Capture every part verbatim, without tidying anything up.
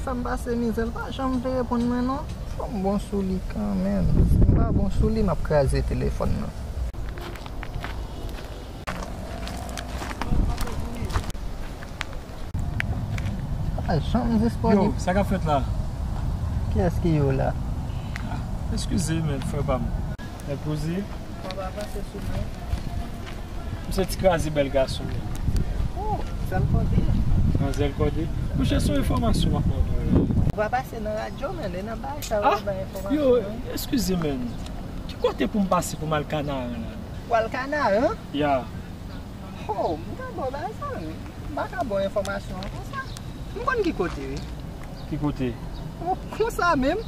M pase mizè, l pa janm vle reponn mwen non. Fò m bon sou li kanmenm. Si m pa bon sou li, m ap kraze telefòn nan. Pa janm disponib. Yo, sa k ap fèt la? Kiyès ki yo la? Ah, eskize, men, frè pa m. Nèg poze. Papa pase sou mwen. M se ti kraze bèl gason, men. Oh, zèl kòde. Nan zèl kòde. Monchè, se yon enfòmasyon m ap mande w. Ou pa pase nan radyo, men, e nan bagay sa yo, ah, bay enfòmasyon yo, eskize, men. Ki kote pou m pase pou m al Kanaran la? Ou al Kanaran? Ya. Oh, m ka ba w bagay sa, m pa ka ba w enfòmasyon an konsa. M konn ki kote, wi. Ki kote? Oh, konsa menm?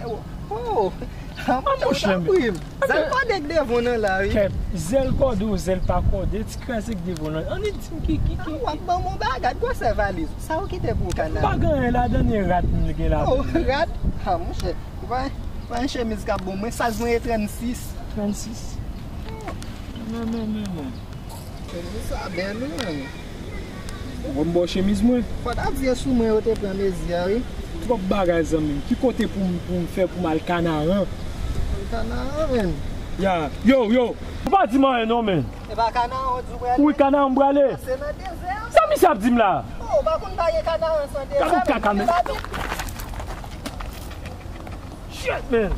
Oh, oh. Ah, monchè, monchè, m tanpri m. Zèl kòde k devan w nan la, wi. Kèt, zèl kòde ou zèl pa kòde, ti kraze k devan w nan. Annik di m ki, ki, ki, ah, w ap ban m yon bagay, gwosè valiz ou. Sa ou kite pou w Kanaran? M pa gen anyen ladan, e rad m gen ladan. Oh, rad? Ah, monchè, ou pa, ou pa yon chemiz k ap bon. Mwen, size mwen e trannsis. Trannsis? Oh. Men, men, men, men. Chemiz sa bèl, wi, men. Bon, m ba w chemiz mwen. Fò ta di e sou mwen yo te pran mezi a, wi. Twòp bagay, zanmi m. Ki kote pou m, pou m fè pou m al Kanaran? Al Kanaran, men. Ya. Yo, yo. Ou pa di m anyen non, men. E pa Kanaran ou di w prale? Wi, Kanaran m prale. Se nan dezè a. Sa misye ap di m la? Oh, ou pa konn pa gen Kanaran san dezè, men. Gad yon kaka, men. Shit, man!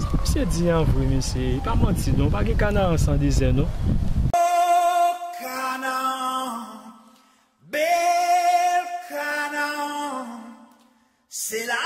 Sa misye di an vre, mesye. E pa manti, non. Pa gen Kanaran san dezè, non. Oh, Kanaran, bèl Kanaran. Se la